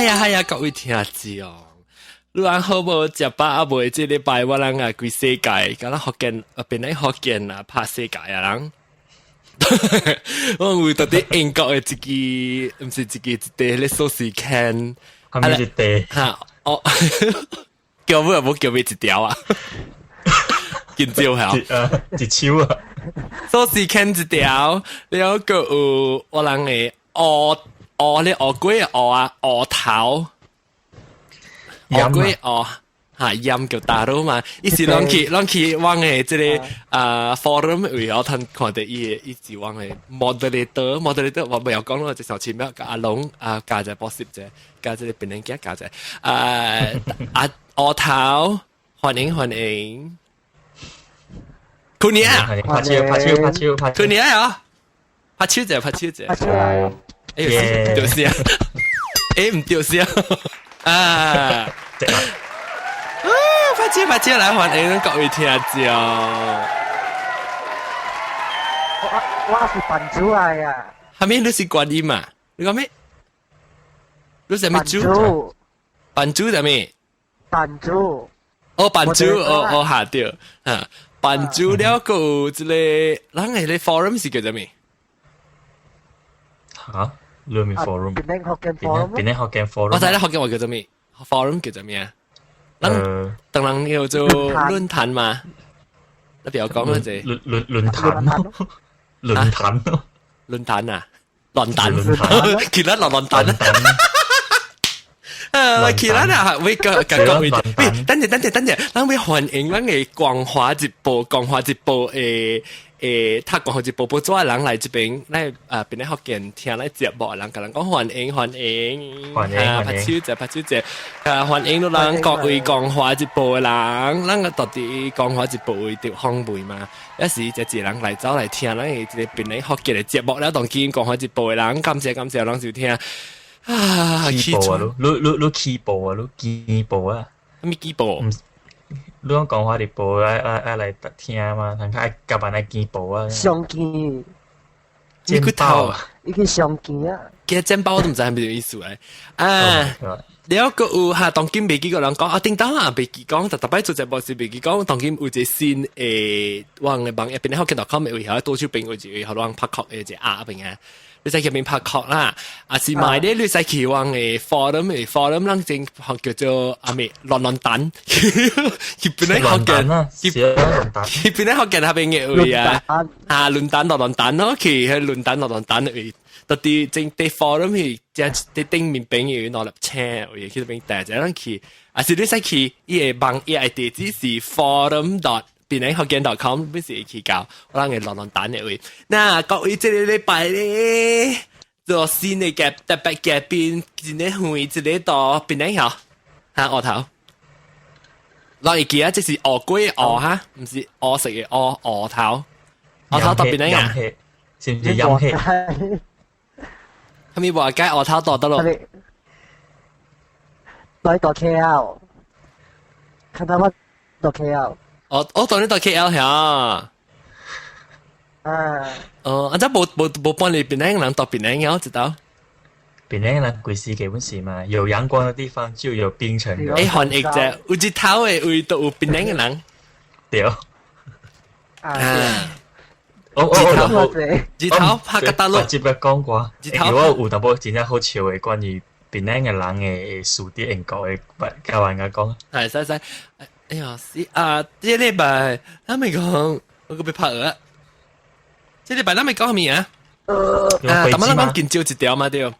係啊係啊，各位聽眾，你人好無食飽啊未？這禮拜我人啊規世界，敢若福建啊，變咧福建啊，拍世界啊人。我有到底英國的一支，毋是一支一塊咧壽司 can，係咪一塊？哈，哦，叫尾無叫尾一條啊？見招嚇，一手啊，壽司 can 一條，了閣有我人的芋芋咧芋粿的芋啊，芋頭，芋粿芋。嚇鹽叫 taro 嘛，伊是攏去阮的這个啊 forum 位，我睇看著伊的伊是阮的 moderator moderator，我袂曉講咯，就上次咩阿龍啊加者補習者，加這個檳榔仔加者啊啊芋頭，歡迎歡迎，坤年啊，拍手拍手拍手拍，坤年啊，拍手者拍手者，哎呦，對是啊，欸毋對是啊，啊。拍手拍手來歡迎各位聽眾。我是版主來啊。係咪你是觀音嘛？你講咩？你是咩主？版主係咩？版主。哦，版主，哦哦下對，啊，版主了個這個，咱個 forum 是叫做咩？嚇？裡面 forum？檳城福建 forum？檳城福建 forum？我知啦，福建話叫做咩？forum 叫做咩啊？咱當人叫做論壇嘛，你不要講啦，這論壇咯，論壇咯，論壇啊，論壇，其他論壇啊，其他啊，喂，各各位，喂，等陣等陣等陣，咱會歡迎咱的光華日報，光華日報的讀光華日報報紙的人來這邊，來啊，檳城福建聽咱節目的人，共人講歡迎歡迎，歡迎拍手者拍手者，啊歡迎咱各位光華日報的人，咱個到底光華日報會著訪問嘛？抑是一個人來走來聽咱的這個檳城福建的節目了，當今光華日報的人，感謝感謝人收聽。啊，起步啊，你你你起步啊，你起步啊，啥物起步？你講光華日報愛愛愛來聽嘛，通較愛夾辦來見報啊。上見，你骨頭，伊去上見啊！其實剪報我都毋知係咩意思誒。啊，了閣有哈，當今袂記個人講啊，頂當啊，袂記講，特特擺做節目時袂記講，當今有一個新的網的網頁，檳城福建 .com 的位遐多手邊有一個予人拍曲的一個鴨邊啊。你使去邊拍曲啦，啊是買咧，你使去往的 forum 的 forum，咱正叫做啊咩亂亂蛋，去檳城福建，去檳城福建那邊的位啊，啊論壇亂亂蛋咯，去彼論壇亂亂蛋的位，到底正佇 forum 去，正佇頂面邊有兩粒車位去那邊帶一人去，啊是你使去伊的網頁的地址是 forum.檳城福建 .com，不是會去到我人的亂亂蛋的位。那各位這个禮拜咧，做新的嘅特別嘉賓，真個遠一個到檳城曉，哈芋頭。老會記啊，這是芋粿的芋哈，毋是烏色的烏芋頭。芋頭到檳城啊？是毋是飲血？係咪話解芋頭到得咯？來到 KL，看到我到 KL。哦，我當你到 KL 遐。啊。哦，啊，這無無無幫你檳城人到檳城曉知道？檳城人規時基本是嘛，有陽光的地方就有檳城的。欸，翻譯者有日頭的位都有檳城的人。對。啊。哦哦哦，日頭拍個大陸。接個講過，日頭我有淡薄真正好笑的關於檳城的人的事佇英國的，教人家講。係使使。哎呀，是啊，這禮拜咱咪講，我閣欲拍蚵。這禮拜咱咪講啥物啊？啊，咱們講緊招一條嘛對。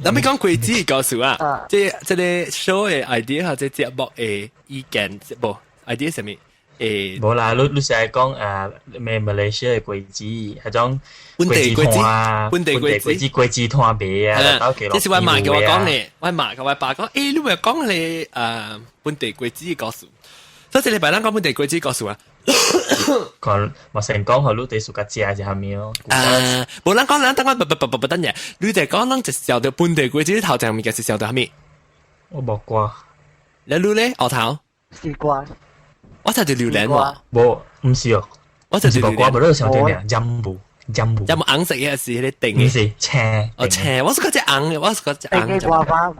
咱咪講果子的故事啊。這這個 show 的 idea 或者節目的意見，無 idea 啥物？誒，無啦，你你是愛講啊咩馬來西亞的果子，彼種本地果子啊，本地果子果子攤賣啊，這是我媽共我講的，我媽共我爸講，欸，你袂講咧啊本地果子的故事。所以這禮拜咱講本地果子故事啊。講嘛成講予你地暑較食是啥物咯？啊，無咱講咱等我不不不不不等下，你就講咱就想著本地果子頭前物件是想著啥物？我木瓜。你你咧芋頭？西瓜。我就係榴蓮喎。無，毋是哦。我就係木瓜，無你想著咩？jambu。jambu。有冇紅色嘅是迄個定嘅？唔是青。哦，青，我是嗰隻紅嘅，我是嗰隻紅。定嘅 guava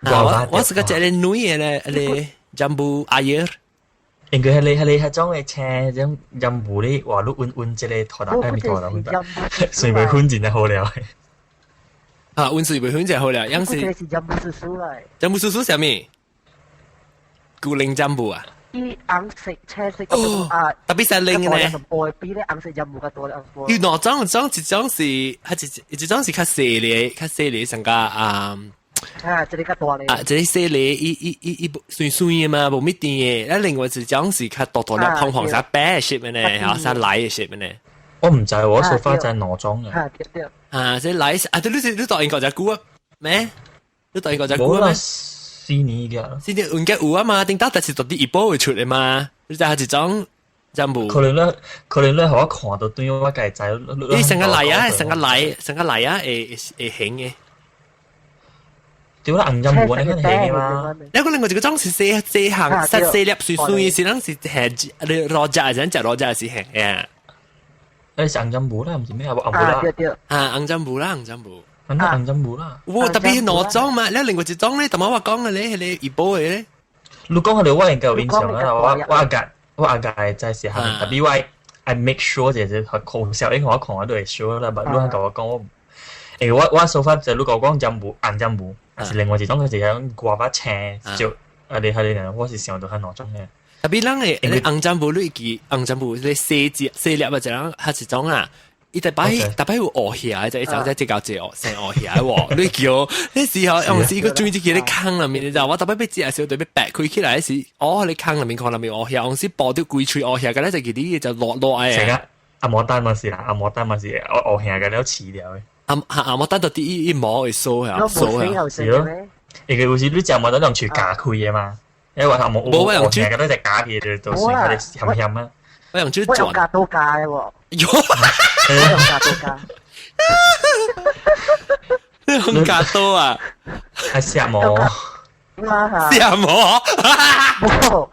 guava。我是嗰隻咧女嘅咧，咧 jambu air。應該係你係你係種嘅青種 jambu 咧，話你溫溫這個塗大概咪塗啦，水袂粉真係好了。啊，溫水袂粉就好了，樣是。是 jambu susu 嚟。 jambu susu 啥物？古靈 jambu 啊？伊紅色、青色啊，特別係靚咧。比咧紅色 jambu 較多咧。有兩種，種一種是，一一種是較細粒，較細粒上加啊。啊，這個較大咧。啊，這個細粒，伊伊伊伊酸酸的嘛，無乜甜的。啊，另外一種是較大大粒，黃黃啥白色的呢，嚇，啥奶的色的呢。我唔知，我說法就兩種嘅。啊，對對。啊，這奶啊，對，你是你到英國就久啊？咩？你到英國就久咩？ 4年嘅。 4年應該有啊嘛，頂到但是到底一波會出的嘛？你知係一種 jambu。可能咧，可能咧，我看到對我家知。你成個來啊，成個來，成個來啊，會會型嘅。對啦，紅 jambu 你肯定嘅嘛。那個另外一個種是細細行，細細粒碎碎，是人是係你羅食，人食羅食是型嘅。誒，紅 jambu 啦，唔是咩啊？紅啦。對對。啊，紅 jambu 啦，紅 jambu。咁啊，紅 jambu 啦。哇，特別係兩種嘛，你另外一種咧，頭我講嘅咧，係你一波嘅咧。你講嘅我應該有印象啦，我我阿家我阿家在時候，特別我 I make sure 就是好小，因為我看我都會 sure 啦，但你同我講我，誒我我說法就你講 jambu 紅 jambu，是另外一種佢是講瓜把青就啊你係你我是想到係兩種嘅。特別人嘅紅 jambu 你記紅 jambu 你細隻細粒啊，就人係一種啊。伊逐擺逐擺有烏遐，就一隻只搞只烏成烏遐喎。你叫你時候用是一個轉一個咧坑裏面，你知道？我逐擺欲食時候，特別白開起來時，哦，你坑裏面看裏面烏遐，用時爆掉規喙烏遐，個咧就記你就落落來。成個阿摩丹嘛是啦，阿摩丹嘛是烏烏遐個了飼掉的。阿阿摩丹就啲一毛會酥啊，酥啊，是咯。因為有時你食摩丹用喙夾開的嘛，因為阿摩烏烏遐個都就夾起就算佢哋鹹鹹啊。我用嘴我用夾刀夾的喎。我用夾刀夾。你用夾刀啊？係石磨。石磨。冇。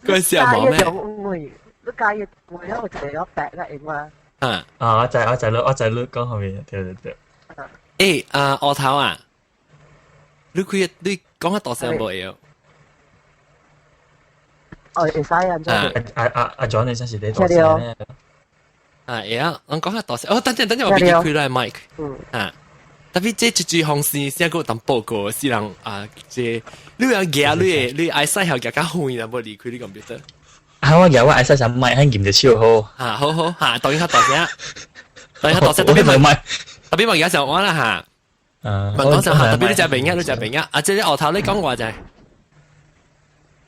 佢石磨咩？你加嘢我有就有白啦，用啊。啊啊！我知我知你我知你講後面，對對對。誒啊！額頭啊！你開你講較大聲無會曉？哦，會使啊！阿阿阿 John 你真是你大聲咧。啊，會啊！我講較大聲。哦，等陣等陣，我俾佢開來麥。嗯。啊，特別這一支風扇先個當報告，是人啊，這你有舉你你愛使後舉較遠啦，無離開你 computer。啊！我舉我愛使上麥，很撳隻手好。啊，好好嚇，當然較大聲，當然較大聲。特別問，特別問而家就我啦嚇。問講就嚇，特別你隻朋友，你隻朋友，啊，這個額頭你講話就係。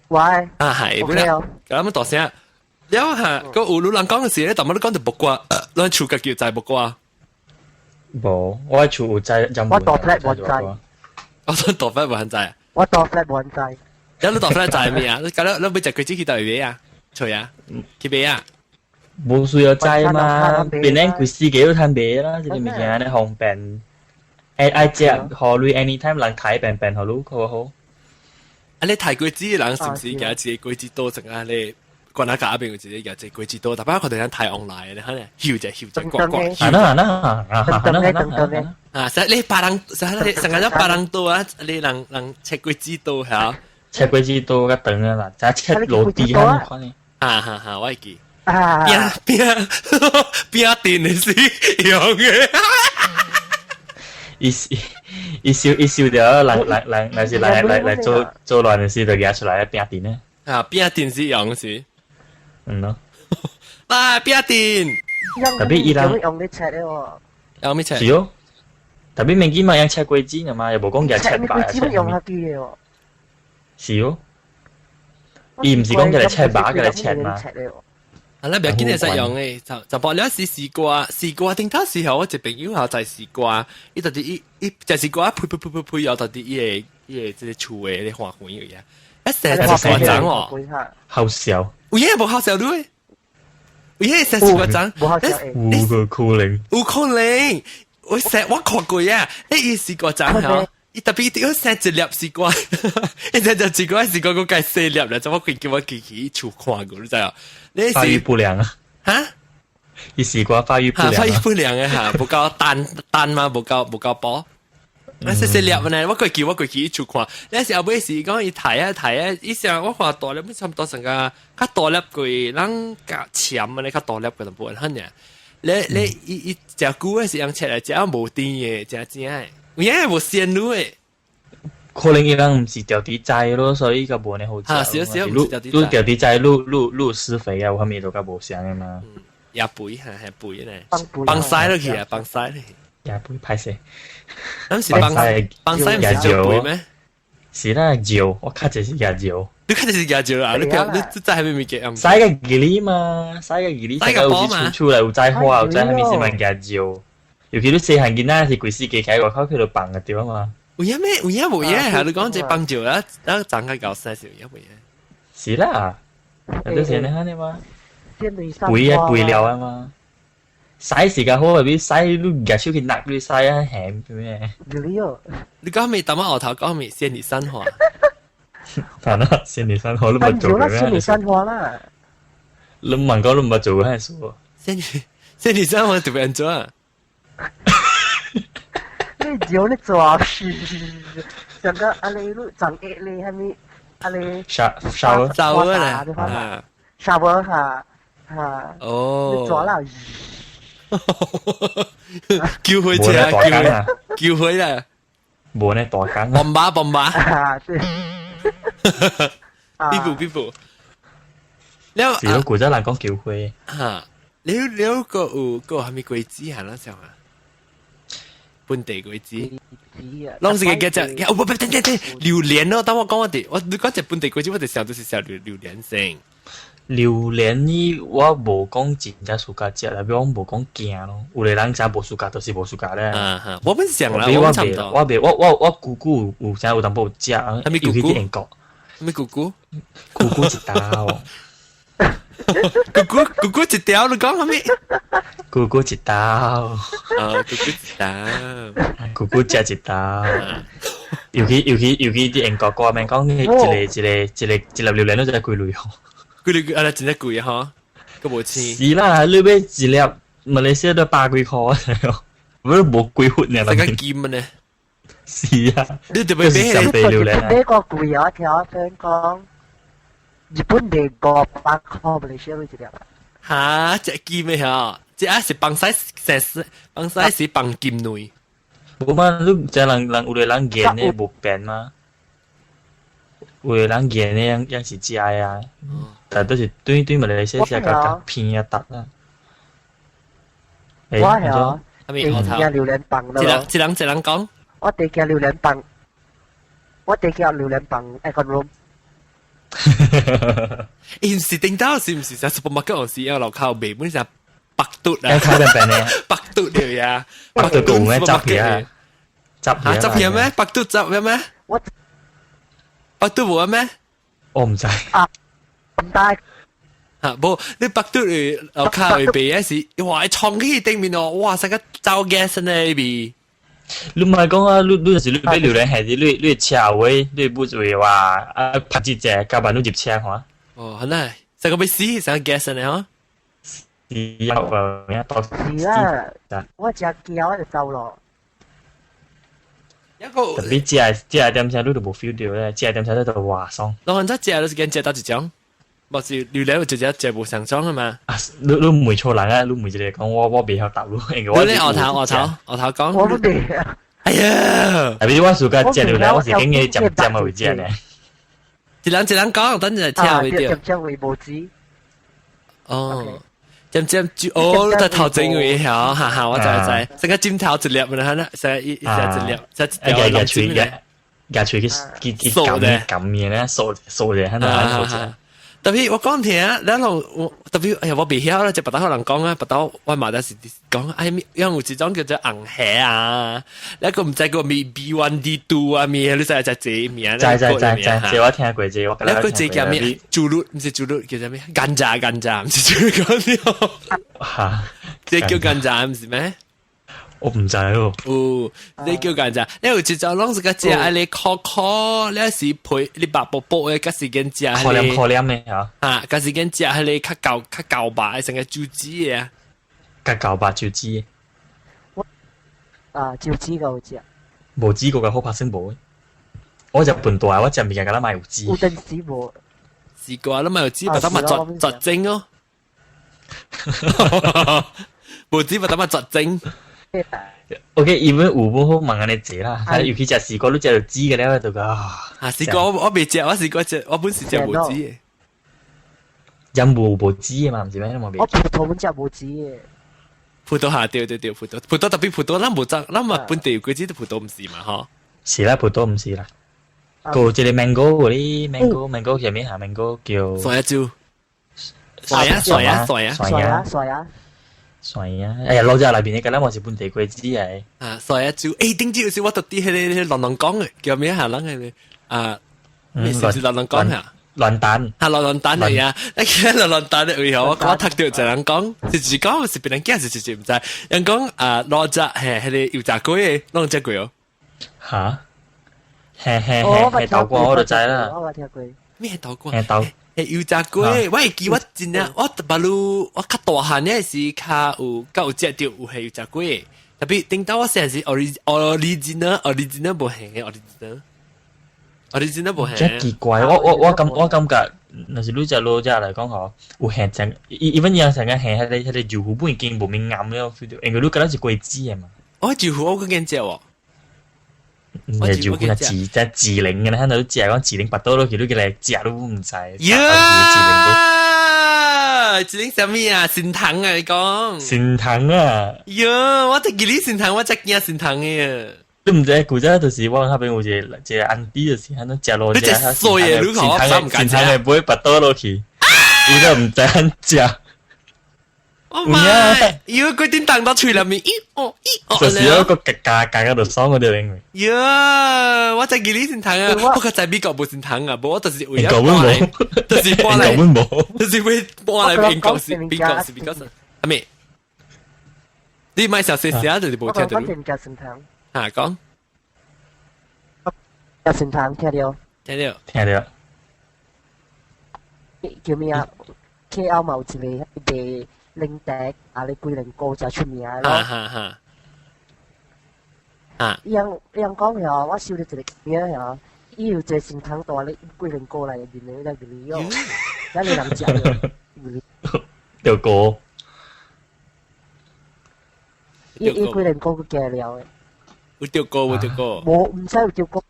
喂。啊係，本來咁大聲。了嚇，個有路人講嘅時咧，淡薄你講就木瓜，咱厝家己有栽木瓜。無，我厝有栽我大 flat 無栽。我想大 flat 無肯栽。我大 flat 無肯栽。有你大 flat 栽咩啊？你搞你你欲食果子去佗位買啊？厝啊？去買啊？無需要栽嘛，變咱規世界都通買啦，這個物件咧方便。愛愛食，予你 anytime 人睇便便予你較好。啊！你提果子人是毋是舉一個果子刀成啊？你關下家邊有一個舉一個果子刀，特別看到人太 online 咧，可能睺者睺者刮刮。啊啦啊啦啊啊啦啊！實你別人，實你成個別人刀啊！你人人切果子刀嚇？切果子刀較長啊啦，就切落地啊款。啊哈哈！我會記。邊邊邊電的是用嘅。伊伊收伊收著人人人，若是來來來做做亂的時，就舉出來餅電呢。啊，餅電是用是？嗯咯。啊，餅電。特別伊人用咧切的喎。用咩切？是哦。特別物件嘛，用切果子嘛，又無講舉切白。切果子用下機的喎。是哦。伊毋是講舉來切白，舉來切嘛。啊，咱不要緊會使用誒，就就博了是絲瓜，絲瓜頂頭時候我一朋友吼在絲瓜，伊就是伊伊食絲瓜，呸呸呸呸呸，又到底伊個伊個這個厝的咧花園有影，一成一絲瓜長哦，好笑，有影無好笑你？有影成絲瓜長，有個可能，有可能，我成我看過啊，伊絲瓜長吼。伊特別伊生一粒絲瓜，伊生一絲瓜，絲瓜閣計細粒啦，怎麼佢叫我記起厝看過，你知啊？你發育不良啊？哈？伊西瓜發育不良。發育不良嘅嚇，無夠彈彈嘛，無夠飽。啊，細細粒呢，我過去厝看，那時後尾是講伊刣啊刣啊，伊上我看大粒，差不多成個較大粒過，人較淺啊，咧較大粒個淡薄很爾。你伊食久嘅是用切來食無甜嘅，食正嘅，有影無鮮乳嘅。可能伊人毋是著佇栽咯，所以較無呢好食。嚇，少少。毋是著佇栽，你施肥啊，有啥物都較無相嘅嘛。也肥嚇，係肥咧，放屎落去啊，放屎落去。也肥歹勢。咱是放放屎毋是就肥咩？是啦，尿，我較濟是食尿。你較濟是食尿啊？你你這在係咩物件？屎個吉利嘛，屎個吉利，屎個波嘛。出來有栽花，有栽啥物事嘛食尿。尤其你細漢囡仔是規世界開外口去就放個對嘛。有影咩？有影無影？嚇！你講這放尿啊，啊，長個搞屎是有影無影？是啦，就是按呢嘛。肥啊肥料啊嘛。洗時間好，比洗你舉手去拿你洗啊鹹咩？你講咩？淡仔學頭講咩？仙女散花。係啦，仙女散花你冇做過咩？仙女散花啦。你問講你冇做過係數？仙女散花特別安怎啊？你尿你抓，上個阿你你長一你係咪？阿你沙沙沙啦，沙嚇嚇。哦。你抓啦。叫回車啊！叫回啦！無呢大工。bomba bomba。啊，對。邊部邊部？了，是咯，古早人講叫花。嚇！了了個有個係咪果子係啦？上啊？本地果子。攏是個叫隻，哦不不，等等等，榴蓮咯！當我講我哋，我你講隻本地果子，我就想就是想榴蓮先。榴蓮呢，我無講真正 suka 食啦，比如我無講驚咯。有的人食無 suka，就是無 suka 咧。啊哈，我本想啦，我差唔多。我袂，我姑姑有啥有淡薄有食，係咪姑姑？英國。係咪姑姑？姑姑一刀。姑姑姑姑一條，你講係咪？姑姑一刀。啊，姑姑一刀。姑姑食一刀。尤其佇英國歌面講，一個一個一個一粒榴蓮都才幾鐳吼。幾鐳啊！真正貴吼，閣無錢。是啦，你買一粒馬來西亞都百幾塊，我都無幾忽呢。這個金呢？是啊，你特別買榴蓮。買個貴啊！聽我聽講，日本地500塊馬來西亞一粒。哈！這金的吼，這啊是放屎成放屎是放金內。無嘛，你這人有的人見的無變嗎？有的人見的樣樣是食的啊，但都是對馬來西亞較較偏啊搭啦。我係啊，係咪我驚榴蓮棒咯。一人一人講。我哋驚榴蓮棒，我哋驚榴蓮棒 aircon room。欸，是頂到是毋是？在 supermarket 時要樓口賣，本是白嘟啊，開邊邊呢？白嘟了呀，白嘟有咩汁皮啊？汁皮汁皮咩？白嘟汁有咩？我白嘟無咩？我毋知。啊，唔得。嚇，無你白嘟去樓口賣嘅是，哇！衝去頂面哦，哇！成個走 gas 呢味。你毋係講啊，你就是你買榴蓮係你車位，你不會話啊拍一隻，夾萬你入車看。哦，係啦，成個要死，成個 gas 呢嗬。是啊，咩多？是啊，我食驚我就走咯。一個特別食食點聲，你都無 feel 到咧，食點聲你就哇爽。老漢仔食都是見食到一種，無是榴蓮就食食無相種啊嘛。啊，你問錯人啊！你問一個講我袂曉答你，因為我你學頭講。我唔袂。哎呀！特別我暑假食榴蓮，我是經過浸浸為止呢。一人一人講，等陣聽袂到。浸浸為無止。哦。尖尖哦，在頭前位曉，哈哈，我知知，成個尖頭一粒嘛，哈，成一一一粒，一條牙喙牙喙去撳撳面咧，掃掃者，喺度掃者。特別我講聽，然後我特別哎呀，我袂曉啦，就別打人講啊，別打我嘛就是講，哎，因為有一種叫做紅蝦啊，那個毋知個咩 B1 D2 啊咩，你知知這名？知知知知，這我聽過這我。那個這叫咩？豬肉毋是豬肉，叫做咩？甘蔗甘蔗，毋是豬肉講的。嚇！這叫甘蔗毋是咩？我毋知哦。有，你叫甘蔗，你有一種攏是個食，啊你烤烤，你是配你白薄薄的，佮時間食。可憐可憐的嚇。啊，佮時間食彼個較厚較厚吧，成個豬子的。較厚吧，手指。啊，手指夠食。無籽個較好拍算無。我食笨大，我食物件敢若嘛有籽。有陣時無。試過啦，咪有籽，把它咪作作精哦。無籽把它咪作精。 OK，even 有無好問安尼濟啦，尤其食絲瓜，你食著籽嘅了就講。啊，絲瓜我未食，我絲瓜食，我本是食無籽嘅。飲無無籽嘅嘛，毋是咩？我我葡萄本食無籽嘅。葡萄下對對對，葡萄葡萄特別葡萄，咱無種，咱嘛本地有幾隻葡萄毋是嘛，嗬？是啦，葡萄毋是啦。個一個 mango 嗰啲 mango mango 叫咩嚇？mango 叫蒜仔蕉，蒜啊蒜啊蒜啊蒜啊蒜啊蒜啊！哎呀，老隻內邊嘅敢若嘛是本地果子嚟。啊，蒜仔蕉，誒，頂朝有時我讀啲彼個龍龍講嘅，叫咩嚇？人嘅啊，咩是唔是龍龍講啊？亂蛋，嚇，亂亂蛋嚟啊！你記得亂亂蛋嘅位候，我讀到一人講，是是講是別人驚，是是是毋知。人講啊，老隻係彼個油炸粿嘅，攏食過哦。嚇？嘿嘿嘿，嘿豆瓜我就知啦。我聽過。咩豆瓜？嘿豆。係油炸粿，我會記我真正我捌嚕我較大漢嗰時較有較有食到有係油炸粿，特別頂到我細時 original original 無係嘅 original original 無係。真奇怪，我感覺，若是你食滷食來講吼，有鹹成，伊本樣成個鹹，彼個豆腐本已經無咪暗了，因為你敢若是果子的嘛。哦，豆腐我閣見食喎。我豆腐係自只自靈嘅咧，喺度食講自靈拔刀落去，你叫來食都毋知。呀！自靈啥物啊？善糖啊！你講。善糖啊！喲！我得記你善糖，我真驚善糖嘅。你毋知古早就是我那邊有一個一個安迪，就是喺度食落你食衰嘅，你看我唔敢食。善糖嘅不會拔刀落去，伊都毋知按食。哦媽！喲，佢點彈到喙內面？咦哦咦哦！就是嗰個夾夾夾到爽嗰啲因為。喲！我真記你善糖啊！我個在美國無善糖啊，無我就是為咗搬來，就是搬來，就是為搬來英國是美國是美國是，阿妹，你買小細聲就是無聽到。我講善糖。嚇講。善糖聽到。聽到。聽到。叫咩啊？KL 某一個賣奶茶啊，你龜苓膏誠出名咯。哈哈哈。啊！伊人伊人講呀，我收到一個物呀，伊有一個善糖蹛咧龜苓膏內面的那個味哦，咱個人食的。掉膏。伊伊龜苓膏閣加料的。有掉膏無掉膏？無，毋知有掉膏。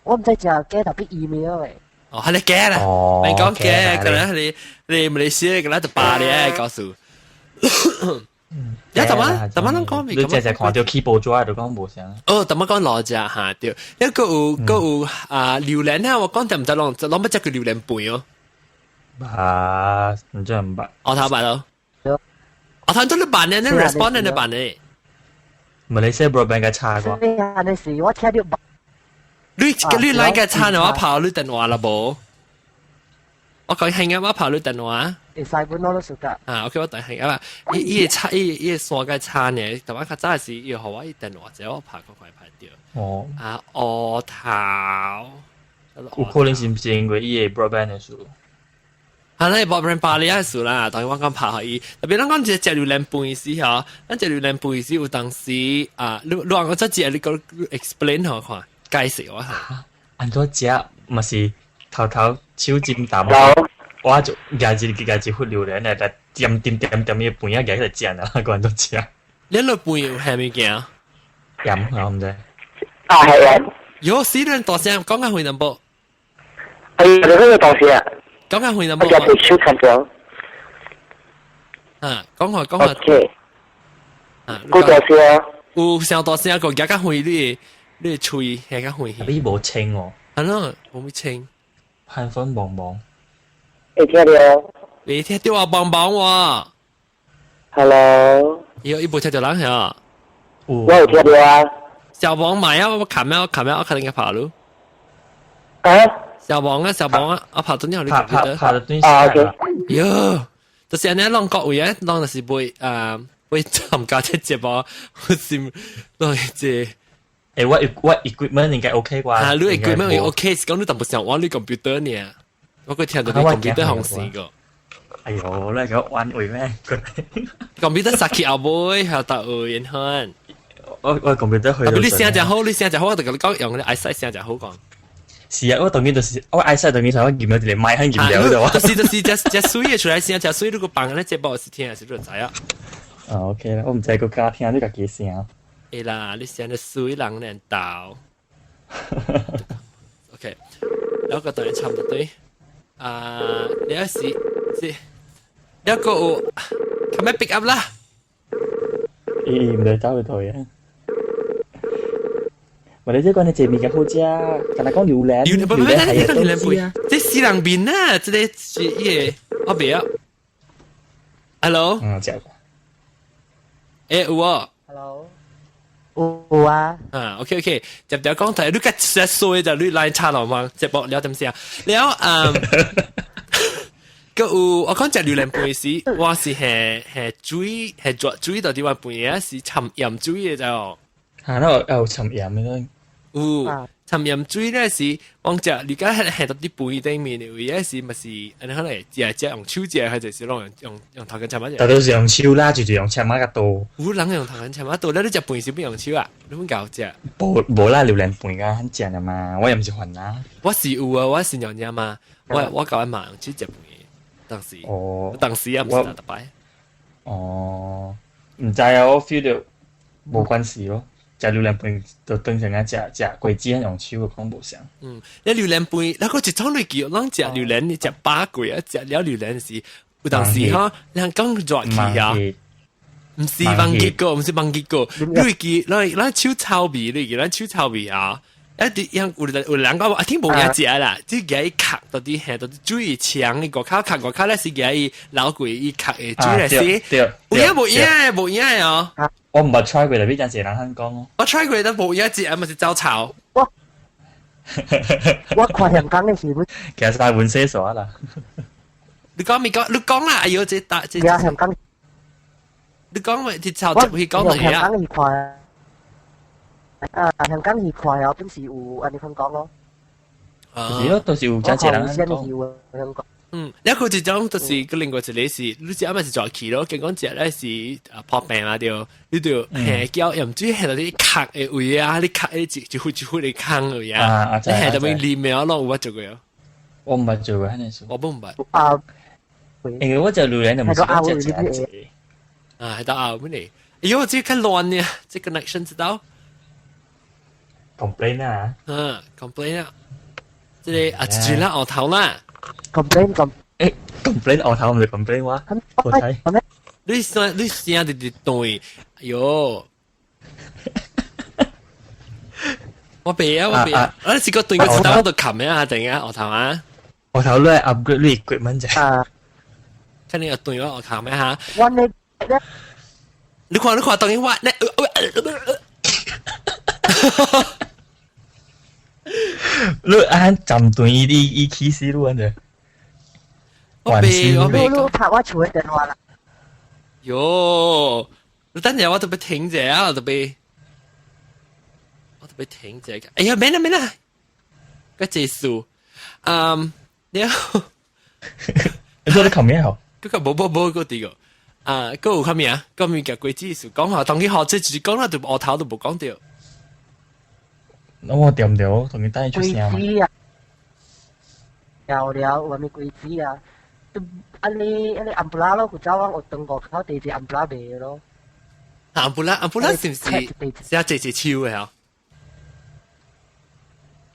我毋知食假特別伊面的。哦，係你假啦，你講假，可能係你你馬來西亞可能就罷咧，告訴。呀，怎麼怎麼攏講？你只只看到起報紙就講無啥。哦，怎麼講老食嚇對？一個有個有啊榴蓮啊，我講就毋知攏攏欲食過榴蓮飯哦。啊，唔知毋捌。我頭捌咯。我頭都你辦呢？你 respond 你辦呢？馬來西亞 broadband 較差啩。係時我聽到。你你來個差呢？我跑你電話啦無？我講係啱，我跑你電話。會使本攞到暑假。啊，OK，我等係啊，伊伊會差伊伊線較差呢，但我較早時伊予我伊電話，者我拍個快拍掉。哦。啊，烏頭。有可能是毋是因為伊的 broadband 的事？啊，那 broadband 巴黎的事啦，當然我講拍予伊，特別咱講這食榴蓮飯時吼，咱食榴蓮飯時有當時啊，你你我再食你個 explain 予我看，解釋我下。按怎食嘛是頭頭手尖淡，我就舉一舉一忽榴蓮來來點點點點伊飯仔舉起來食啊，個按怎食？你落飯有蝦物件？鹽我毋知。啊係鹽。有死人大聲講較遠淡薄。哎呀，你嗰個大聲。講較遠淡薄。我隻手看到。啊，講話講話。 OK。啊，夠大聲。有上大聲個舉較遠，你你喙係較遠。你無清哦。係咯，無咪清。潘粉茫茫。會聽到？未聽到啊，茫茫喎。 Hello。伊伊無聽到人係。我有聽到啊。小王買啊！我冚咩？我冚咩？我肯定拍咯。啊？小王啊，小王啊，我拍咗你你拍拍拍咗段啊，OK。喲，就是按呢，攏各位啊，攏就是會啊，會參加這節目，我是攏這。欸，我我 equipment 應該 OK 啩？啊，你 equipment OK，是講你淡薄想玩你 computer 呢？我閣聽到你 computer 紅線個。哎呦，你個玩會咩？ computer 殺去後尾，係得有影響。我 computer 去到。你聲就好，你聲就好，我就共你講用你 eyesight 聲就好講。是啊，我當然就是我 eyesight 當然就我驗咗一個麥肯驗了就。就是只只水嘅出來聲，只水如果放咧節目是聽，是就知啊。啊 OK 啦，我毋知閣加聽你家己聲。會啦，你聲得水人練豆。OK，兩個當然差不多對。啊，你是是，一個有，係咪 pick up 啦？咦，毋知走去佗啊？或者這個你這物件好食，敢若講榴蓮，榴蓮係榴蓮貝，這死人面啊！這個是伊個，我袂曉。Hello，嗯，食。欸，有哦。 Hello，有啊。啊，OK OK，接條講題，你較實衰就你來插落嘛，節目了點先。了，嗯，閣有我講食榴蓮飯時，我是係水係濁水到底話飯啊，是摻鹽水的就。嚇，那有摻鹽的咯。有摻鹽水咧是，往食你家係到啲飯頂面的位，是咪是？按呢可能食食用手食，還是是攏用頭殼摻仔食？大多是用手啦，就是用摻仔較多。有人用頭殼摻仔多，你食飯是欲用手啊？你欲𠢕食？無無啦，榴蓮飯較很正的嘛，我也毋是煩啦。我是有啊，我是娘娘嘛，我𠢕嘛用手食飯，當時。哦。當時啊，毋是逐擺。哦，毋知啊，我 feel 到無關係咯。食榴蓮飯就當成啊食食果子用手嘅講無相。嗯，你榴蓮飯，那個一種類叫攏食榴蓮，你食飽過啊，食了榴蓮時，有當時吼，人講熱氣啊，毋是忘記過，毋是忘記過，你會記，咱手臭味，你記咱手臭味啊，一啲人有人講啊，聽無影食啦，只共伊殼到底係到底水牆，外口殼外口咧是共伊流過伊殼的水來洗，有影無影的無影的哦。我毋捌 try 過，特別真濟人肯講哦。我 try 過都無影食，嘛是走臭。我看香港的是不？其實係換廁所啦。你講未講？你講啦！哎呦，這打這。香港。你講咪啲臭就會講嚟啊？香港是看，啊，香港是看哦，本是有按呢款講咯。是咯，到時有真濟人肯講。香港。嗯，一個一種就是個另外一個是，你知啱咪是做起咯，見講食咧是啊破病嘛對，你就下叫又毋知下到啲殼的位啊，你殼的一一忽一忽的空位啊，你下到邊裡面攏有捌做過哦？我毋捌做過，彼個我毋捌。啊，因為我食榴蓮就毋是講食食食。啊，係到後尾嚟，哎呦，這個較亂呢，這個 connection 知道？complain 啊？嗯，complain 啊，這個啊，一陣啦，後頭啦。 complain 咁，誒，complain 後頭毋是 complain 我，我睇。你聲你聲直直斷，哎呦！我袂啊，我袂啊，我是個斷個頭都冚啊，定啊，後頭啊。後頭你 upgrade 你 equipment 啫。啊，看你個斷我後頭咩嚇？我呢？你看你看，當然我呢？你按站斷伊伊起死你按啫。我袂，我袂。你拍我厝的電話啦。喲，你等陣我特別停者啊，我特別停者。哎呀，免啦免啦，個結束。嗯，你好。你做得琴咩好？嗰個無無無個啲個。啊，嗰有啥物啊？嗰物件規矩是講下，當佢學這就是講啦，就學頭都無講到。我對毋對？同佢等伊出聲嘛。規矩啊，了了，有啥物規矩啊？都按呢按呢紅布拉咯，古早我學中國口第一個紅布拉賣咯。紅布拉紅布拉是毋是是啊？濟濟樹的啊？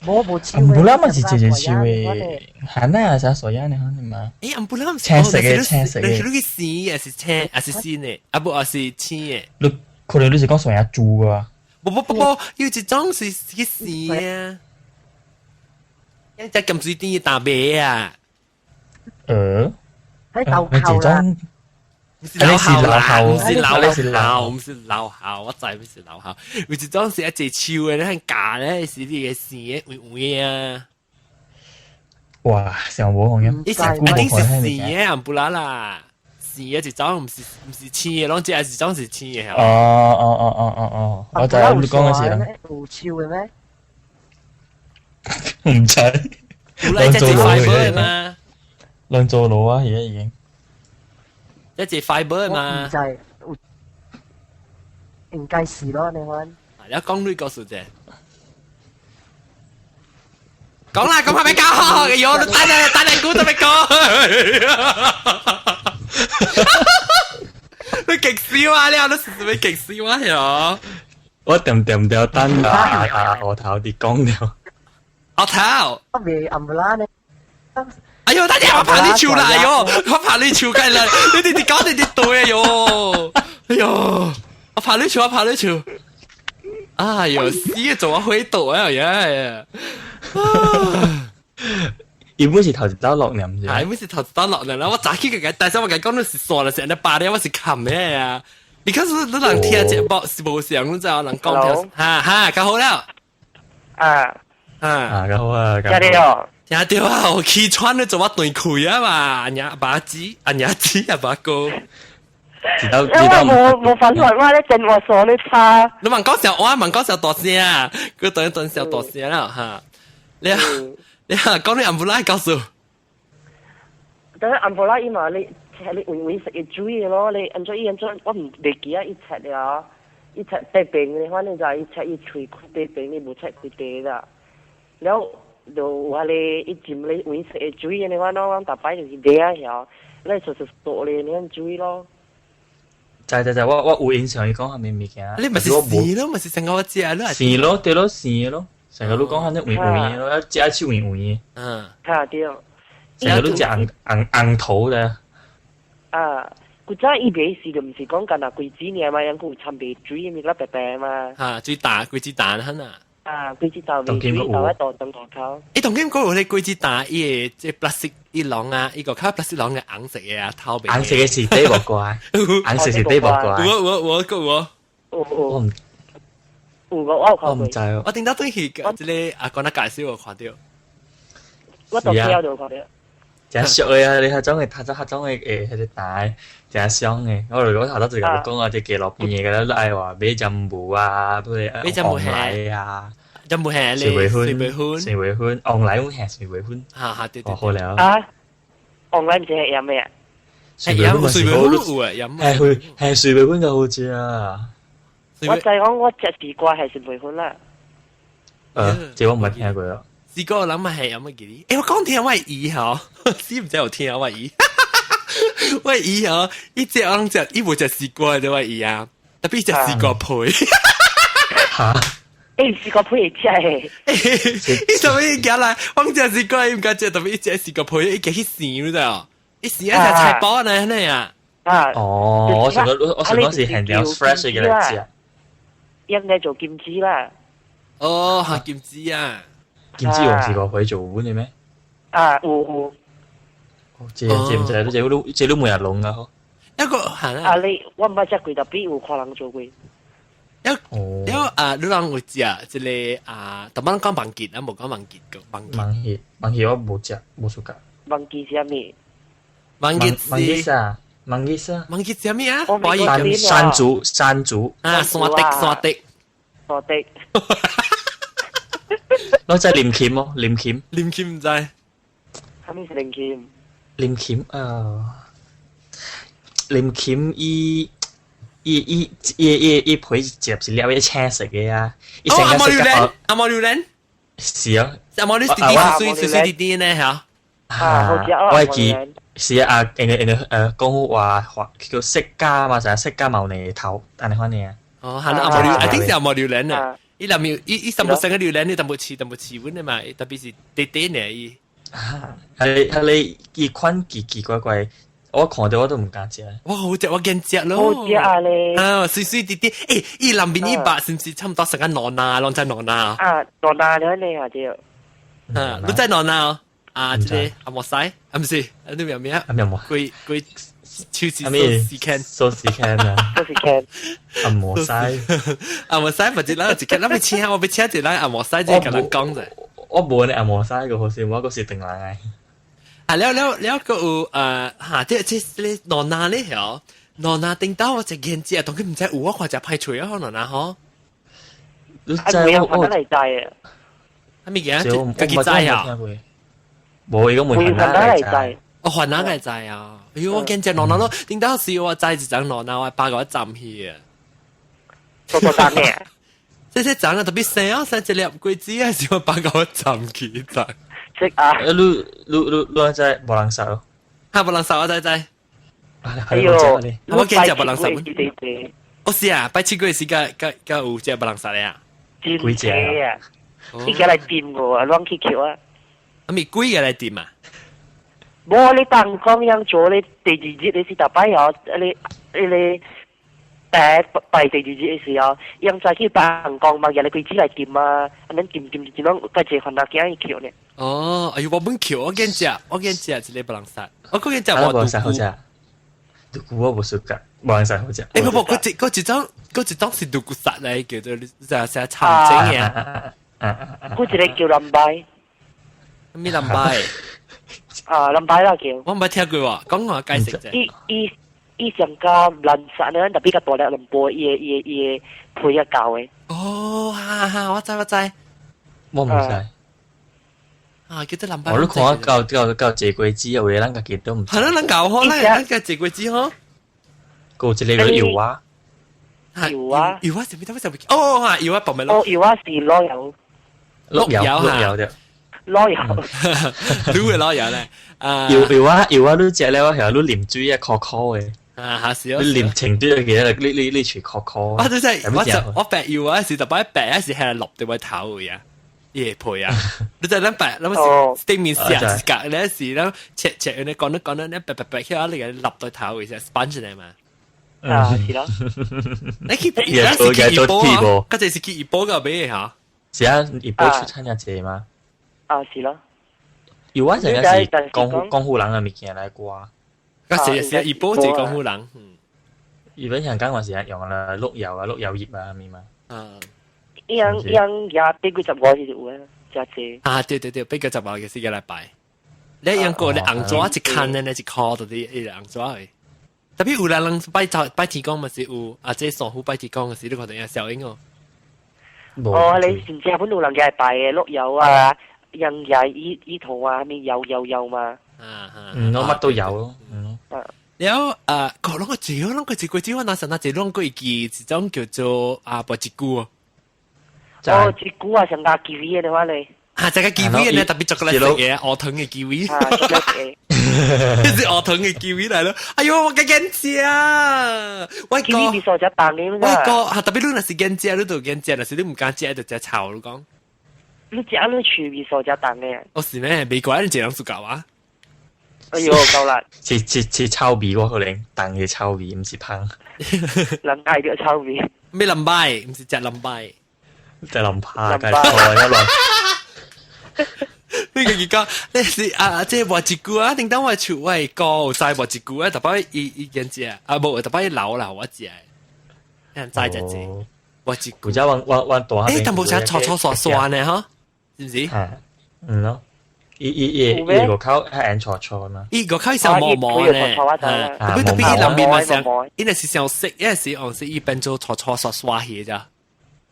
無無樹。紅布拉嘛是濟濟樹的，鹹奶還是啥樣的？可能嘛？欸，紅布拉青色的，青色的。你是生還是青還是新的？啊無，還是青的？你可能你是講蒜仔豬啊？無無無無，有一種是去生啊，一隻金水甜大麥啊。喺豆蔻啦，毋是老校啦，毋是老校，毋是老校，我知毋是老校。有一種是一隻樹的，你看架咧是你個生的黃黃的啊。哇，上無紅伊是一定是生的紅布拉啦，生的一種毋是青的，攏這一種是青的。哦哦哦哦哦哦，我知你講的是啦。有樹的咩？毋知。有來隻隻 fiber 嘛？兩做路啊，而家已經。一隻 fiber 嘛。我唔知，應該是咯，你講。你講呢個數字。講啦，咁係咪搞？哎喲，你等嚟等嚟估都未講。你極笑啊！你都是咪極笑啊？喲！我點點掉等啊啊！我頭啲講了。我頭。我未暗啦呢。哎呦，大家我怕你笑啦！哎呦，我怕你笑緊啦！你哋哋講你哋對啊喲！哎呦，我怕你笑，我怕你笑。哎呦，死做我回頭啊！耶！伊本是頭一道落呢，毋是？係，本是頭一道落呢。我早起個但是我甲講你是傻啦，成日八點我是冚咩啊？你看是你人聽節目是無相，你知影人講聽，哈哈，較好了。啊啊，啊，較好啊，聽到。聽到啊！我氣喘你做我斷氣啊嘛！阿娘爸子，阿娘子阿爸哥。知道因為冇冇法來，我咧電話鎖你差。你問講時我問講時大聲啊，佢等一等時大聲啦嚇。你講你暗布拉告訴。等暗布拉伊嘛，你切你會會食嘅水嘅咯，你按怎伊按怎，我唔袂記啊，伊切了，伊切白邊的，反正就伊切伊喙開白邊，你無切開地啦。了就有迄個伊浸咧會食嘅水的，反正我逐擺就是買啊曉，你就是做咧你按水咯。就就就我有印象伊講啥物物件。你咪是生咯，咪是成個我食咯。生咯，對咯，生咯。成個你講反正圓圓咯，食手圓圓。嗯。嚇對。成個你食紅紅紅頭的。啊，古早伊賣是就毋是講干焦果子爾嘛，抑閣有摻白水物仔白白嘛。嚇，水蛋果子蛋很啊。啊，果子蛋賣水豆喺度等外口。欸，當今嗰個咧果子蛋，伊個這 plastic 一籠啊，伊個較 plastic 籠嘅紅色嘅啊，透明。紅色嘅是底木瓜，紅色是底木瓜。有有有有有。我唔。有個我有看過。我唔知哦。我頂到對去，這個阿公那介紹我看到。我到票就看到。真俗的啊！你迄種的，彼種的迄個蛋，真香的。我如果頭拄就共你講啊，這街路邊的，個都愛話買針霧啊，買黃梨啊，針霧係水微粉，水粉，水微粉，黃梨阮係水微粉。哈哈，對對。好了。啊，黃梨毋是係飲的啊？水微粉水微粉有啊，飲。係係水微粉就好食啊。我知講我食地瓜係水微粉啦。這我毋捌聽過啊。試過諗係有乜嘢？欸，我講聽我姨吼，知唔知有聽我姨？我姨吼，伊食我攏食，伊無食絲瓜的我姨啊，特別食絲瓜皮。嚇！欸，絲瓜皮會食的。伊啥物寄來？我食絲瓜，伊毋敢食，特別伊食絲瓜皮，伊寄去生，你知無？伊生啊食菜包呢，呢啊。啊！哦，我想講是現場 fresh 嘅來食。應該做金子啦。哦，嚇金子啊！金子用絲瓜皮做碗的咩？啊，有有。哦，這毋知，這你每日弄啊？嗬。一個係啊，你我毋捌食過，特別有看人做過。一了啊，你人有食這個啊？逐擺講網結啊，無講網結個網結。網結網結我無食，無相共。網結是啥物？網結網結啥？網結啥？網結啥物啊？山竹山竹啊，山竹山竹山竹。我知林琴哦，林琴。林琴毋知。啥物是林琴？林琴啊，林琴伊皮接是了一青色的啊。哦，紅毛榴蓮，紅毛榴蓮。是啊。紅毛榴蓮水水水水滴滴呢嚇。啊，我記是啊，因為講話話叫釋迦嘛，就係釋迦牟尼頭，按呢款爾。哦，係啦，紅毛榴，一定是紅毛榴蓮啊。伊內面伊伊三不三個榴蓮，你淡薄飼淡薄飼穩的嘛，特別是短短的伊。係係伊款奇奇怪怪，我看到我都毋敢食。我好食，我驚食咯。好食啊咧！啊，水水滴滴，欸，伊內面伊肉是毋是差不多成個糯納，攏知糯納？啊，糯納了呢啊對。啊，你知糯納？啊，這個阿莫西，啊毋是，你名咩？啊名無？規規手指壽司 can，壽司 can 啊，壽司 can。阿莫西，阿莫西，或者咱一個，咱欲請，我欲請一個人阿莫西，這個人講者。我無呢阿莫西個好似，我閣是轉來。啊，了了了，閣有嚇，這糯納咧曉，糯納頂到我食見食，當佢毋知有我看食歹喙啊，糯納吼。你知我我嚟知啊？啥物件？家己知啊？無伊個問題嚟知。我還哪個知啊？哎喲，我見隻攞攞咯，點解時我知一張攞攞，我八個浸去啊！多多單嘅。這些長啊特別細啊，細一粒果子啊，是我八個浸去浸。識啊！你你你你在無人殺咯？哈，無人殺我知知。哎呦，我見隻無人殺。我是啊，拜七個時間，甲甲有隻無人殺的啊。幾隻啊？你過來掂我啊，亂去橋啊！啊，咪幾個來掂啊？無你當講樣做你第二日你是逐擺哦，你你你。拜拜第二日的時候，樣再去辦公嘛，日你規子來掂啊，按呢掂掂掂攏家一番仔囝去橋呢。哦，哎呦，我本橋，我見食，我見食一個無人殺，我講見食我無人殺好食，獨孤我無熟噶，無人殺好食。欸，不不，嗰一種是獨孤殺嚟，叫做就成長整嘅。嗰一個叫林拜。咩林拜？啊，林拜啦叫。我唔捌聽過喎，講我解釋啫。伊伊伊上加藍色呢，特別較大粒藍波，伊個伊個伊個皮較厚的。哦，哈哈，我知我知。我毋知。啊，叫做藍白。我都看到到到這果子，有的咱家己都毋知。係咯，咱搞好啦，咱個這果子嗬。過一個叫油啊。油啊。油啊，啥物？啥物？哦，哈，油啊，爆咪咯。哦，油啊是老油。碌油，碌油對。老油。你會老油咧？啊。油油啊油啊，你食了係你啉水啊，苦苦的。啊，嚇死我！你啉清水記得你你你喙苦苦。我真係我就我白油啊，是特擺白啊，是係落對位頭嘅啊，葉皮啊。你就諗白諗是對面寫一格咧，是諗切切，你講得講得，你白白白起來，你個落對頭嘅，sponge 嚟嘛。啊，是咯。你去而家是去怡保啊？嗰陣是去怡保個咩嚇？是啊，怡保出產也濟嘛。啊，是咯。油啊，成日是江湖江湖人嘅物件來掛。嗰時是怡保是江湖人。日本香港還是用啦碌柚啊、碌柚葉啊，咪嘛。啊。樣樣也八幾十五是有啊，真濟。啊，對對對，八幾十五嘅是個禮拜。你用過你紅紙一看呢，一箍到啲一個紅紙去。特別有人人拜拜天公嘛是有，啊，這喪夫拜天公嘅時，你看到有效應哦。哦，你甚至本有人家拜嘅碌柚啊，樣也依依頭啊，咩有有有嘛。啊嗯，我乜都有咯。嗯。了後啊，個攏個字，攏個字，個字我那時那字攏過會記一種叫做啊，白一菇。哦，一菇啊，上加キウイ的話咧。啊，這個キウイ咧特別做個嚟食嘅，烏糖嘅キウイ。啊，是烏糖嘅キウイ來咯。哎喲，我驚食啊！我キウイ味素食重的我個啊，特別你若是驚食，你就驚食；若是你毋敢食，就食臭。你講。你食你喙味素食重的。哦，是咩？美國人這樣做搞啊？哎喲，夠啦！是是是臭味，我可能重嘅臭味，毋是芳。人愛著臭味。咩林拜？毋是食林拜。食林拍，梗係錯一輪。你個結果，你是啊，這話一句啊，頂當我厝我哥有知話一句啊，特擺伊伊見食啊，無特擺老啦，我食，人知只只，話一句。古早我我我大。欸，但無啥粗粗刷刷呢，嗬，是毋是？嗯咯，伊伊伊伊個口係按錯錯嘛。伊個口上毛毛呢，特別特別伊兩邊嘛上，伊若是上色，伊若是黃色，伊變做粗粗刷刷去咋。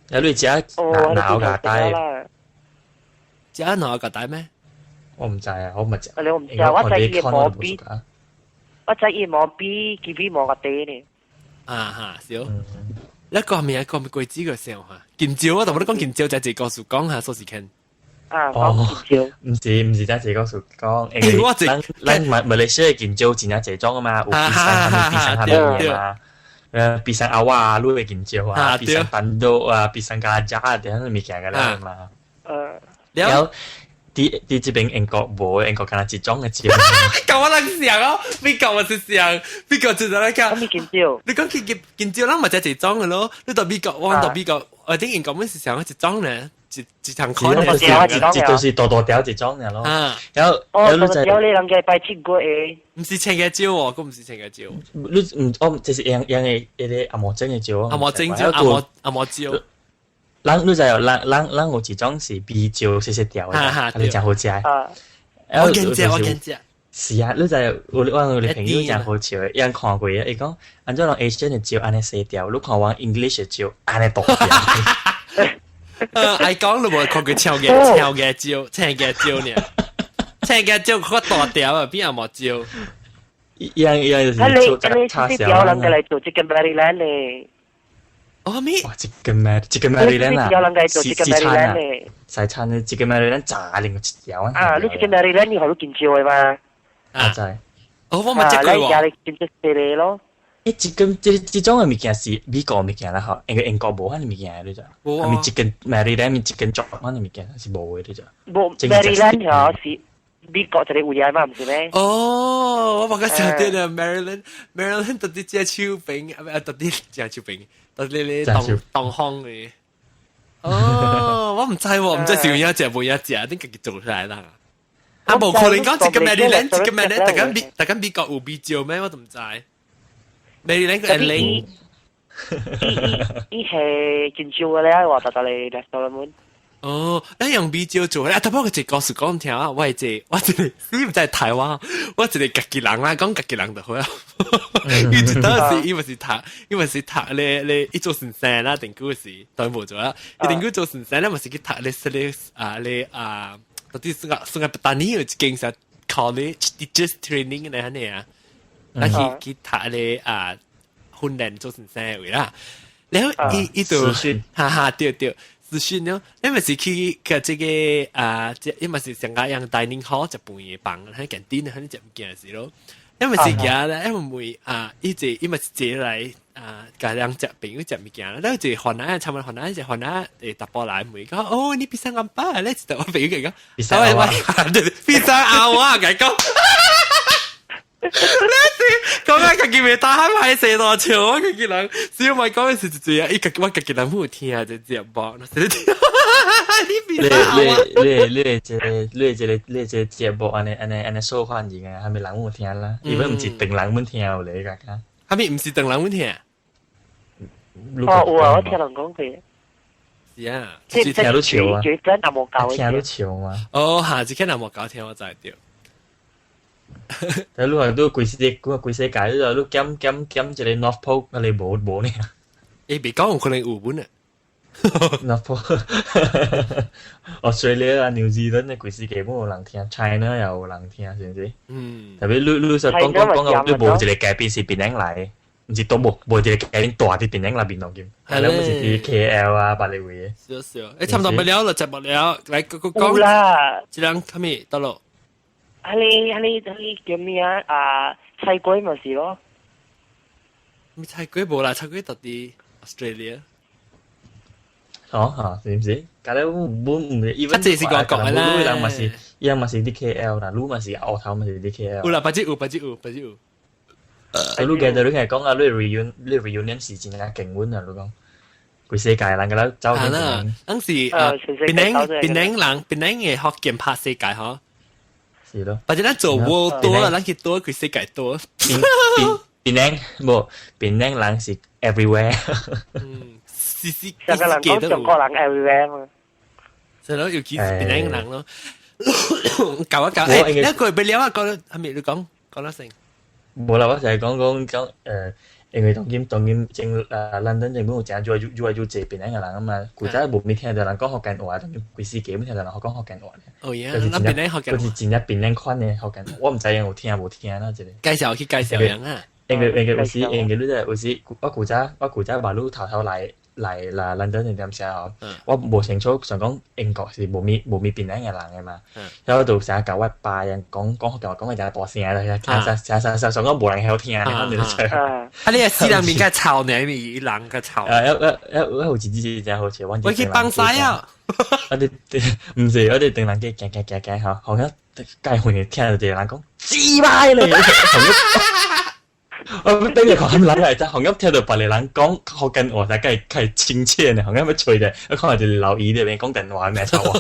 有你食腦牙帶。食腦個帶咩？我毋知啊，我毋食。你我毋知，我知伊毛比，我知伊毛比キウイ毛較低呢。啊哈，是哦。那個係咪一個咪果子個時候嚇？健蕉我同你講健蕉就係一個數講下，說是聽。啊，講健蕉。毋是毋是，只一個數講。我咱咱馬馬來西亞健蕉真正濟種啊嘛，有 pisang 啥物 pisang 啥物嘢嘛。pisang awak 你的健蕉啊，pisang tanduk 啊，pisang gajah 啊，啲物件個啦嘛。了，佇佇這邊英國無，英國敢若一種的蕉。舊我人想哦，美國我是想，美國就在那講。咩健蕉？你講健健蕉，咱嘛只一種的咯。你到美國，我到美國，我頂英國阮是想一種呢，一一項款的。一就是大大條一種爾咯。然後，哦，大條你人家拜七月的。毋是青嘅蕉哦，佫毋是青嘅蕉。你毋哦，這是用用的彼個紅毛整的蕉。紅毛整蕉，紅毛紅毛蕉。咱你知哦，咱咱咱有一種是米蕉細細條的，啊，你誠好食。我見食，我見食。是啊，你知有我有個朋友誠好笑的，伊看過啊，伊講按怎人 Asian 的蕉按呢細條，你看阮 English 的蕉按呢大條。愛講你無看過青嘅青嘅蕉，青嘅蕉呢？青嘅椒較大條啊，邊有冇椒？一樣一樣就是啊你做你叉燒是表人嘅嚟做 chicken Maryland 咧。哦咩？哇！這個咩？這個 Maryland 啊，有人嚟做西 chicken 西餐 Maryland 啊，咧。西餐咧，這個 Maryland 炸定個條啊。啊，你 chicken Maryland 你好多見招嘅嘛？啊，知。哦，我咪食過你喎。你見招食咯。欸，這個這這種嘅物件是美國物件啦，嗬，因為英國無遐爾物件你知。無啊。咪 chicken Maryland 咪 chicken chop 遐爾物件是無嘅，你知。無 Maryland 嗬是美國一個位嘛，毋是咩？哦，我冇個想到啦，Maryland，Maryland 到底食手餅，啊，到底食手餅，到底咧東東方嘅。哦，我毋知喎，毋知是有影食無影食，你家己做出來啦。啊，無可能講一個 Maryland，一個 Maryland，大家美國有比較咩？我都毋知。Maryland 個 L 伊伊係真少嘅咧，話特特嚟 restaurant 們。哦，你用米酒做咧，啊，特別我一個故事講聽啊，我一個，你毋知台灣，我一個家己人啦，講家己人就好啊。伊一當時伊毋是讀，伊毋是讀咧咧，伊做先生啦，定久是當無做啦，伊定久做先生咧，嘛是去讀咧咧啊咧啊，到底算個大年有一間啥 college teachers training 咧按呢啊，啊去去讀咧啊訓練做先生位啦，然後伊伊就哈哈對對。資訊咯，你咪是去個這個啊，這伊嘛是上個用 dining hall 食飯的房，喺 canteen 喺食物件時咯。因為是行咧，因為啊，伊這伊嘛是坐來啊，共人食朋友食物件，然後一個番仔，差不多番仔，一個番仔會查埔來問講，哦，你比上阿爸咧，一我朋友講，我我比上阿我共講。你是講啊，家己袂打喊歹勢多笑，我家己人，只要咪講的是一啊，伊家我家己人冇聽這節目，你你你你這個你這個你這個節目按呢按呢按呢受歡迎啊，係咪人有聽啦？伊本毋是唐人們聽有咧，家家。係咪毋是唐人們聽？哦，有啊，我聽人講過。是啊，聽到笑啊，聽到笑嘛。哦，下次聽南無教聽我知對。但你話都規世界，規世界，你話你減減減一個 North Pole，我哋無無呢？欸，未講有可能有本啊。 North Pole、Australia 啊、New Zealand 嘅規世界冇有人聽，China 又有人聽，是毋是？嗯。特別你你說講講講到你無一個嘉賓是檳城來，毋是都無無一個嘉賓大佇檳城內面當今，係咧，毋是佇 KL 啊，別個位。少少，欸，差不多不了了，節目了，來講講講啦，這人啥物得咯？啊你啊你啊你叫咩啊？啊，菜龜咪是咯。咩菜龜無啦？菜龜到底 Australia。哦嚇，是毋是？假如本毋是，啊，這是外國的啦。人嘛是，伊人嘛是佇 KL 啦，你嘛是澳頭嘛是佇 KL。有啦，別只有，別只有，別只有。所以你記得你係講啊，你 reunion 你 reunion 是真正勁穩啊！你講，規世界人個啦走。係啦，當時啊，檳城檳城人檳城嘅福建拍世界嗬。是咯。或者咱做 world 多啦，咱去多規世界多。檳檳城無檳城人是 everywhere。嗯，是是，上個人講中國人 everywhere 嘛。係咯，尤其是檳城人咯。搞一搞，誒，一個俾了啊，講係咪你講講得成？無啦，我就係講講講誒，因為當今當今正誒倫敦政府有誠愈來愈愈來愈濟檳城嘅人啊嘛，古早無咪聽到人講福建話，當今規世界冇聽到人講福建話。哦耶，咱檳城福建話。佢是真正檳城款的福建話，我毋知影有聽無聽啦，這個。介紹去介紹人啊。因為因為有時因為你有時我古早我古早馬路頭頭來來來倫敦定點時候，我無清楚想講英國是無咪無咪檳城嘅人嘅嘛，然後就成日教我爸人講講福建話講嘅真大聲啦，聽啥啥啥啥想講無人曉聽，你可能就啊！你係死人面較臭呢，咪人較臭。啊！一一一有一次真好笑，我我去幫晒啊！我哋毋是我哋唐人街行行行行吼，好像街會聽到一個人講雞掰咧。我等下看人來，好像聽到別個人講福建話，才較較親切呢。好像欲揣者，我看到一個老姨佇邊講電話，咩臭話。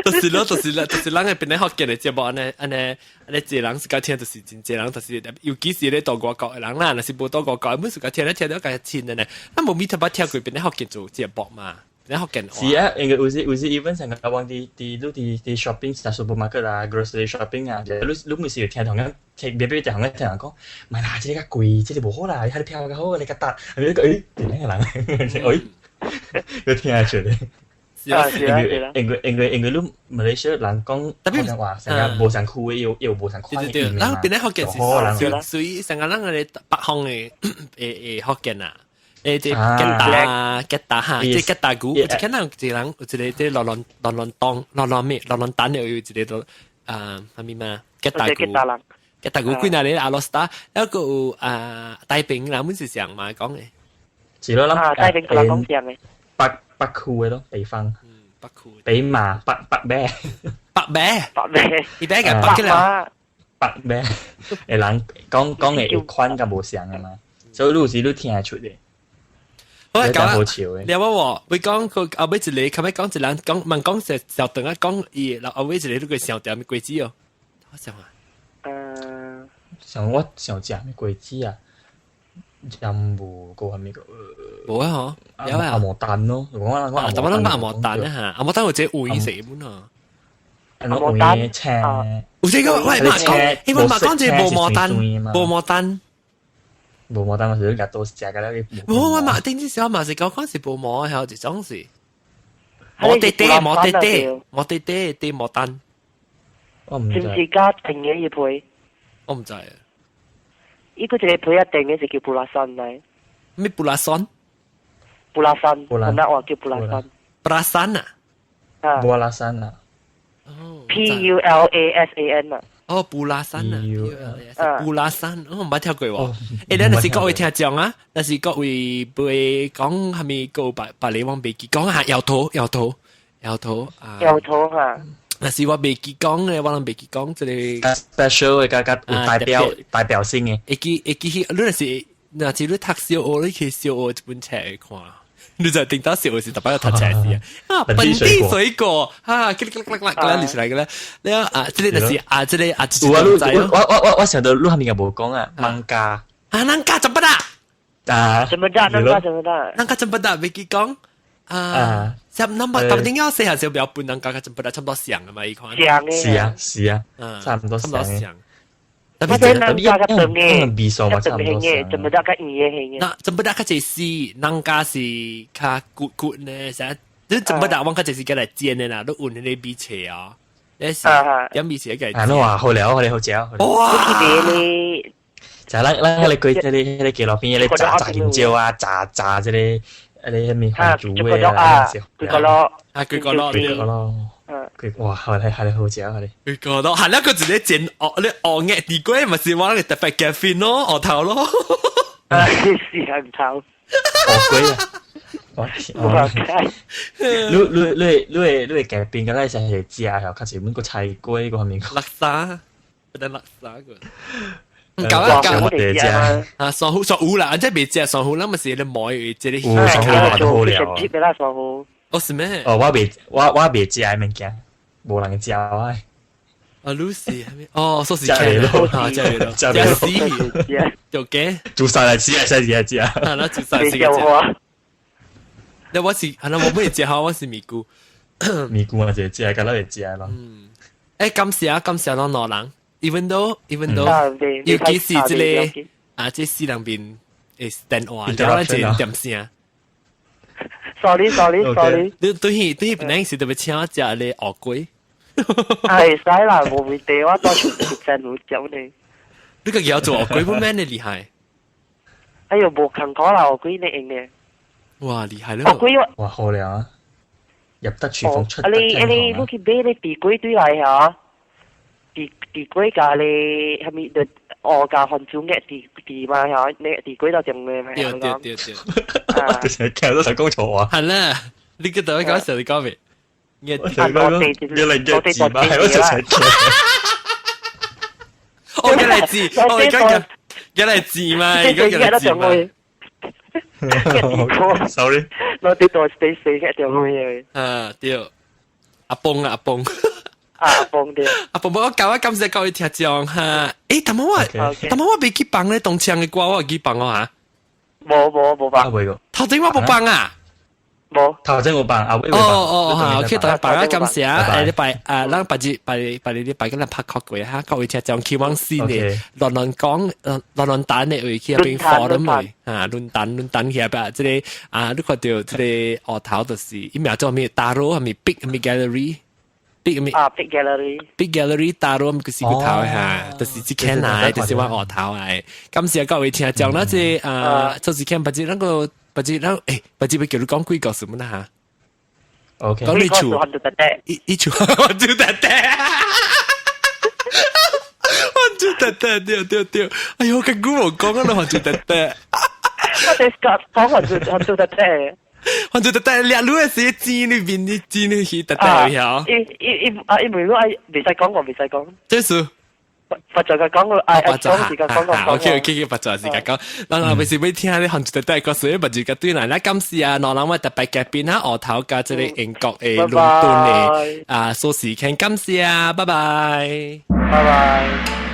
就是咯，就是啦，就是咱個檳城福建的節目，按呢按呢按呢，濟人是較聽，就是真濟人，就是尤其是咧到外國的人啦，若是無到外國，本是較聽咧聽到較親的呢。咱無咪特別聽過檳城福建做節目嘛？檳城福建話。是啊，因為有時有時 even 成個往佇佇你佇佇 shopping 佇 supermarket 啊，grocery shopping 啊，你你每時有聽同樣聽，別別同樣聽人講，唔係啦，這個較貴，這個無好啦，遐個票較好，你較搭，你講誒，檳城的人，誒，有聽得出來。是啊。因為因為因為因為你馬來西亞人講特別話成日無相區的，又又無相款。對對對，咱邊咧福建是屬於成個咱個北方的誒誒福建啊。誒，這吉打吉打哈，這吉打鼓，有一看到一個人有一個這羅蘭羅蘭當羅蘭咩羅蘭丹的有一個都啊，啥物嘛吉打鼓，吉打鼓幾若個阿羅斯達，一個有啊大平啦，阮是上嘛講的。是咯，啊，大平佢講上的。北北區的咯，北方。嗯，北區。北馬北北啤。北啤。北啤。伊啤個北個。北啤，誒人講講的有款佮無相的嘛，所以你有時你聽會出的。我講啊，你話我會講佢後尾一個，後尾講一人講問講小小鄧啊，講伊，後尾一個你個想點果子哦，我想啊，想我想食咩果子啊？飲無個係咩個？無啊嗬，有啊。阿毛蛋咯，我我阿怎麼攏講阿毛蛋啊？嚇，阿毛蛋有這有顏色本啊。阿毛蛋青，有這個喂，嘛講，伊嘛講這無毛蛋，無毛蛋。無毛蛋我是日多食個咧。無我嘛，頂次時候嘛是講講是無毛，還有一種是毛滴滴毛滴滴毛滴滴滴毛蛋。我唔知。是唔是加定嘅一皮？我唔知。伊個一個皮一定嘅是叫布拉山嚟。咩布拉山？布拉山，咁樣話叫布拉山。布拉山啊？布拉山啊。 P U L A S A N 啊。哦，布拉山啊，布拉山，我毋捌聽過喎。欸，咱若是各位聽眾啊，若是各位袂講蝦米個別別裡往袂記講下搖頭搖頭搖頭啊。搖頭哈。若是我袂記講咧，我攏袂記講這個 special 嘅加加有代表代表性嘅。會記會記去，你若是若是你讀小學，你去小學一本冊去看。你就頂到小學時特別有讀冊時啊，本地水果啊，嘰哩嘰哩嘰哩嘰哩出來個咧，你啊，這個就是啊，這個啊，我我我我想到你後面個無講啊，艋舺啊，艋舺怎麼啦？啊，怎麼得？艋舺怎麼得？艋舺怎麼得？袂記講啊，十 number 特別點解細漢時候比較笨，艋舺怎麼得差不多像啊嘛，伊款像嘅，是啊是啊，差唔多差唔多像。特別係艋舺較長嘅，味素嘛差唔多。怎麼得較圓嘅形嘅？那怎麼得較濟絲，艋舺是較骨骨呢？啥？你怎麼得往較濟是過來煎的啦？你換那個米切啊？那是點米切過來？啊，你話好料，好料好食。哇！就咱咱迄個雞，迄個迄個雞路邊迄個炸炸香蕉啊，炸炸這個迄個啥物番薯的啊，幾個咯，啊，幾個咯，幾個咯。佢哇，係係係好食啊！你佢覺得係那個直接煎哦，你熬熱地瓜咪是我那個特別咖啡咯，熬頭咯。啊，是係唔頭。熬龜啊！我你你你你會你會改變個，那是係食啊，較是阮個菜龜個方面。垃圾，不得垃圾個。搞啊搞啊！啊，蒜糊蒜糊啦，這未食蒜糊，咱咪是咧買這個。有蒜糊都好料。蒜糊。哦，是咩？哦，我未我我未食的物件，無人食我。啊，Lucy 哦，說是食咯，食咯，食死，就驚。煮晒來吃啊，食食食。啊，那煮晒食食。那我是，啊，那我不會食好，我是咪菇。咪菇啊，就食，敢若會食咯。嗯。欸，感謝感謝攏兩人，even though even though，尤其是這個啊，這四人邊會電話，了一個點聲。 Sorry sorry sorry。你對去對去本來是特別請我食咧鱷龜。係使啦，無問題，我當時真有食呢。你家己要做鱷龜不免你厲害？哎呦，無看過啦，鱷龜你用嘅。哇，厲害咯！鱷龜哇，好料啊！入得廚房出得你你你去買你地龜對來嚇，地地龜加你係咪就鵝加番薯嘅地地嘛嚇？你地龜就種嘅嘛。對對對對。我成日聽都想講錯話。係啦，你個頭講時你講未？我成日講越嚟越字嘛，係我成日聽。我嘅嚟字，我而家嘅嘅嚟字嘛，而家嘅嚟字嘛。 Sorry，我啲多死死嘅條咩嘢？啊對，阿崩啊阿崩，啊阿崩對。阿崩，我教我感謝各位聽眾哈。欸，但我但我未去放咧，東牆的歌我會去放哦哈。無無無放。頭頂我無放啊。無。頭先有放，後尾哦哦嚇，OK，大家感謝啊！禮拜啊，咱別日別別日禮拜跟咱拍確過嚇，各位聽眾期望新嘅，亂亂講，亂亂彈的位去邊 forum 位啊，論壇論壇去啊，這個啊，你看到這個學頭就是伊名做咩？大佬係咪 Big 係咪 Gallery？Big 咩？啊，Big Gallery。 Big Gallery 大佬佢是個頭嚇，就是這間來，就是我學頭嚟。感謝各位聽眾啦，這啊，就是看別日咱個。別日咱誒，別日要叫你講幾個什麼啦嚇？OK，講你厝，一一厝，我做得得，我做得得，對對對，哎呦，跟古無講啊，我做得得，我哋講講我做我做得得，我做得得，兩路是錢裏邊啲錢裏去得得曉。伊伊伊啊，伊袂講，袂使講，我袂使講。這是。白做嘅講個，啊，講時間講個。 OK OK，白做時間講。咱後尾是要聽你韓國的故事，白住個對啦。咱感謝啊，兩人我特別嘉賓哈，學頭加這個英國的倫敦的啊，蘇時傾，感謝啊，拜拜，拜拜。